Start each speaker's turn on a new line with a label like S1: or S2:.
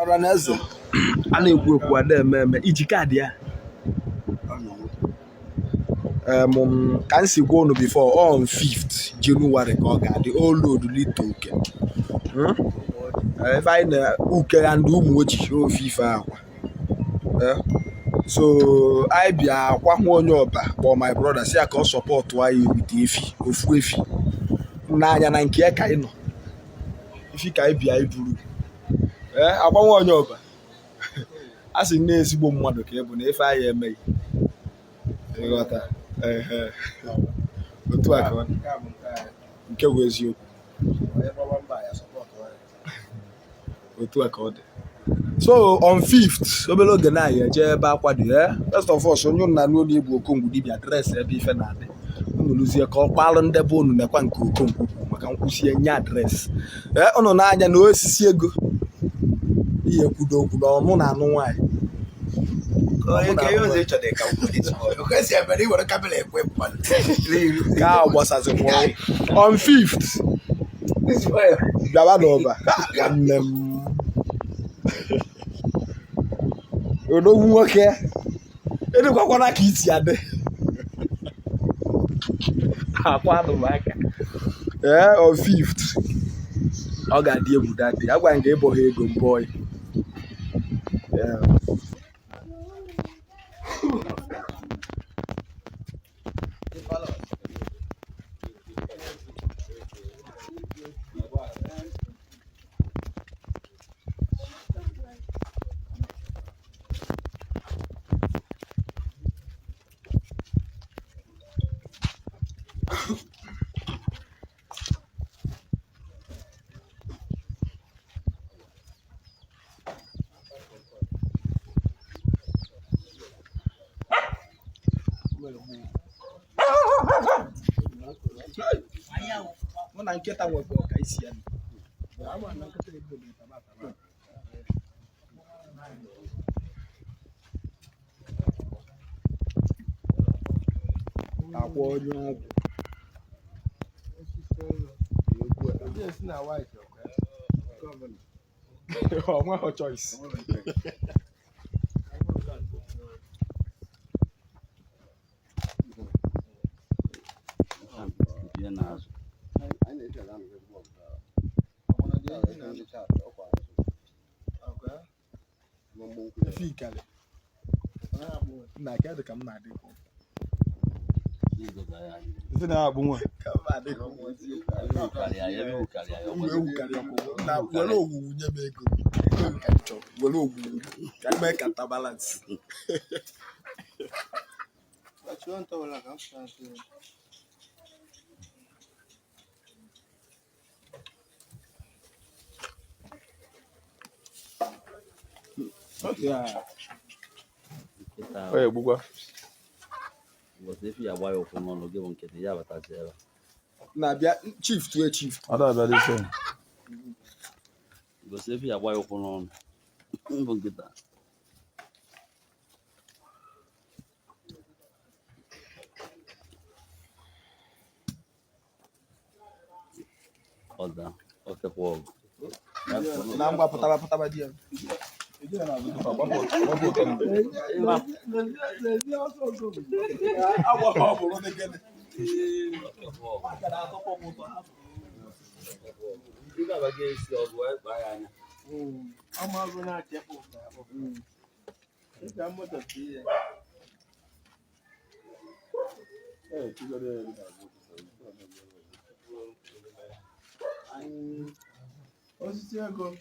S1: Ọra na eze a na-ekwu ekwu ada eme eme iji kaadị ya. Ka m si gwa unu before, on 5th January ka ọ ga-adị Old Lito Uke. Ebe anyị na Uke and Ụmụoji ofe ife akwa. So anyị bịa akwa hụ onye ọba kpọọ my brother si ya ka ọ support anyị with efi, ofu efi n'anya na nke ya ka anyị nọ efi ka anyị bịa iburu. Ee, akwa nwa onye ọba a sị na ezigbo mmadụ ka ị bụ na ife anyị emeghị ịghọta. Ehe, otu a ka ọ dị, nke bụ eziokwu, otu a ka ọ dị. So on 5th, obere oge na anyị eje ebe akwa dị. Ee, first of all, onye unu na-anụ olu egwu Okongwu dibịa, address ebe ife na-adị unu lụzie ka ọ kwalụ ndebe unu nekwa nke Okongwu kwu maka nkwụsie nye address. Ee, unu na-anya na osisi ego ihe kwudo okwu na ọmụ na-anụ nwaanyị. Ka a gbasazikwa on 5th bịawa n'ọba nwanne m odogwu nwoke edekwakwana ka isi adị akwa anụ m aka. Ee, on 5th ọ ga-adị egwu that day. Agwa m ga ịbọ ha ego mbọ ya. Mụ na nkịta nwekwa ọka isi ya. Akwa onye ọgwụ. O nweghị choice. Efi ikale. Na kedu ka m na-adị ka
S2: Ife na-akpụ nwa.
S1: Ka m na-adị ka ụmụ ewu karịa ọkwụkwọ. Na were owuwu nye m ego. Ego m ka m chọrọ. Were owuwu ka m mee ka nta balance.
S2: Ọ ya egbukwa.
S3: Ụbọchị efi ya agba ya ụkwụ n'ọnụ gị bụ nkịtị ya batazi ebe a.
S1: Na-abịa chief tue chief.
S2: Ọ da-abịa dị same.
S3: Ụbọchị efi ya agba ya ụkwụ n'ọnụ bụ nkịta. Ọ daa, ọ kekwa ọgụ.
S1: Na ngwa pụtaba pụtaba di ya.
S4: Osisi ego.